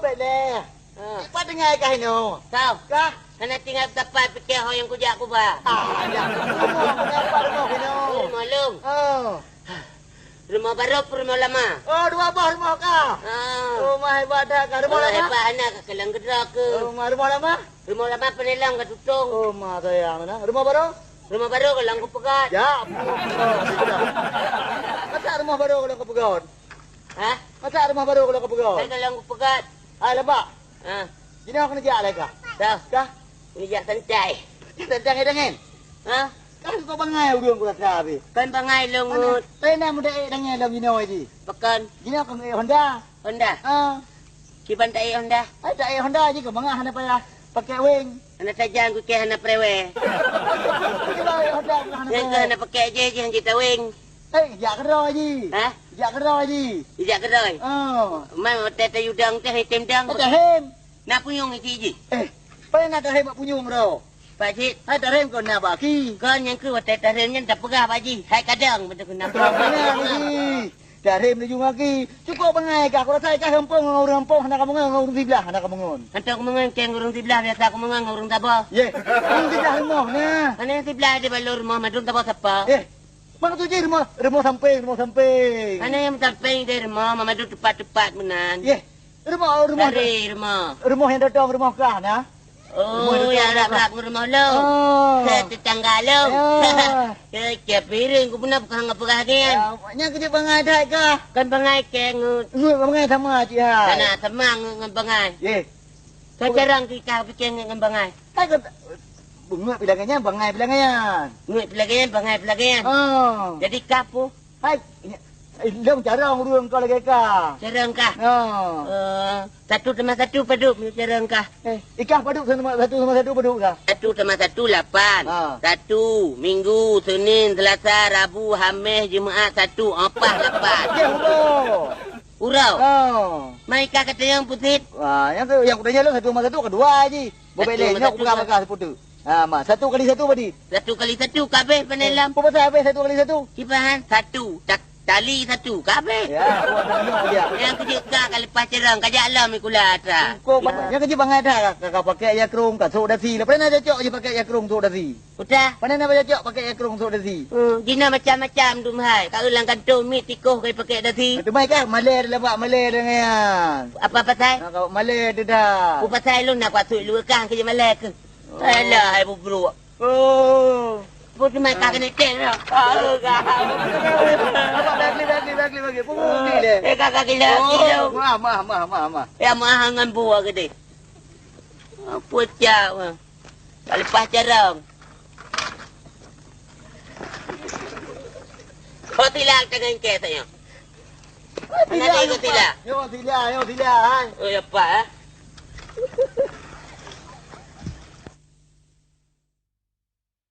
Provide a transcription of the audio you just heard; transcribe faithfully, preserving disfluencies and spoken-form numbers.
Bèk lé. Ha. Pat tinggai kah inoe? Tau. Kah? Hana tinggai teupat pike ho nyang kujak kuba. Ah, ya. Rumoh, hana pat rumoh inoe. Rumoh lôn. Oh. Rumoh barô, rumoh lama. Oh, dua boh rumoh kah? Ha. Oh, ma hebat that kah. Rumoh lama? Hebat hana ka keulang keudroe keuh. Oh, ma rumoh lama? Rumoh lama peuneulong ka tutong. Oh, ma sayang na. Rumoh barô? Rumoh barô ka lôn kupeugöt. Ya, ampun. Masa rumoh barô ka lôn kupeugöt? Hah? Masa rumoh barô ka lôn kupeugöt? Hai ka lôn kupeugöt. Hai laba. Ha. Jinoe keuneuk jak lé kah? Dah. Kah? Keuneuk jak santai. Santai ngon dangen. Ha? Kan kau bangai ureueng ku rasa habéh. Kan bangai lôn ngut. Tapi na muda eh dangen lom jinoe ji. Pekan. Jinoe kau eh Honda. Honda. Ha. Kiban taék Honda. Ai taék Honda ji keu mangat hana payah pakai weng. Hana tajang kukeh hana prewe. Kiban Honda hana prewe. Nyang keu hana pakai je ji hanjeuet taweng. Eh, jak keudroe ji. Hah? Jak keudroe ji. Jak keudroe. Oh. Man watèe tayue dong teuh item dong. Eh, tahem. Na punyueng isi ji. Eh, paléng na tahem bak punyueng droe. Pak Cit. Hai tahem kon na bak aki. Kon nyang keu watèe tahem nyan tapeugah bak ji. Hai kadang beutôi keu na. Tahem ji. Tahem laju ngon aki. Cukôp bangai kah, aku rasa kah gampông ngon ureueng gampông hana kameungon, ngon ureueng siblah hana kameungon. Hantom kameungon keng ureueng siblah, biasa kameungon ngon ureueng saboh. Yeh. Ureueng siblah rumoh na. Hana nyang siblah di balor rumoh, mandum saboh sapa. Eh. Maksud jih rumoh, rumoh sampéng, rumoh sampéng. Hana nyang sampéng di rumoh, mandum teumpat-teumpat meunan. Yeh. Rumoh, rumoh. Dari rumoh. Rumoh nyang datang rumoh kah na? Oh, nyang rab-rab ngon rumoh lôn. Oh. Keu tetangga lôn. Ya. Keu, keu pireung ku beuna bukan ngon peugah nyan. Ya, nyan keuh bangai that kah? Kan bangai keng ngut. Ngut bangai sama cit hai. Kana sama ngut ngon bangai. Ye. Keu carông keu kah pike ngut ngon bangai. Hai keu ngut pih lagèe nyan, bangai pih lagèe nyan. Ngut pih lagèe nyan, bangai pih lagèe nyan. Oh. Jadi kah peue? Hai, eh, lôn carông ureueng kah lagèe kah. Carông kah? Oh. Eh, satu tambah satu padum carông kah? Eh, ikah padum sama, satu sama satu padum kah? Satu tambah satu lapan. Ha. Satu, Minggu, Senin, Selasa, Rabu, Hamis, Jumaat, Sabtu, empat lapan. Ya Allah. Uroe. Oh. Mai kah katanyong pusit? Wah, nyang tu, nyang kutanyong lôn satu tambah satu keudua ji. Bobek lé, nyoe peugah-peugah seupôt tu. Ha, ma, satu kali satu berarti? Satu kali satu, ka abéh pané lom. Peue pasai abéh satu kali satu? Kiban, satu. Tak, tali satu, ka abéh. Ya, awak dah nyoe dia. Nyang keu jeuet ka, ka leupah carông, ka jak lom sikula atra. Kok, ya. Nyang keu jeuet bangai that, ka, ka, ka pakai ya krông, ka sôk dasi. Lepas na cocok je pakai ya krông, sôk dasi. Udah. Pané na cocok pakai ya krông, sôk dasi. Hmm, jinoe macam-macam dum hai. Ka eu lam kantô miet tikoh ka pakai dasi. Teuma kah malèe dah, malèe dah nyan. Apa pasai? Nak kau malèe dah. Peue pasai lôn nak kuasui luweue kah keu malèe keuh. Oh. Alah, hai bubruk. Oh. Peue teuma ka keuneuk teh dah. Ah, ka. Abang, bagi, bagi, bagi, bagi. Peue bagi deh? Eh, ka, ka gila, gila. Oh, mah, mah, mah, mah, mah. Ya, mah, ngan buah gede. Apa cak, mah? Ka leupah carông. Ho sila teungoh ingkée tanyoe. Hana sila, teuingat sila. Nyoe sila, nyoe sila, hai. Oh, ya, Pak, eh.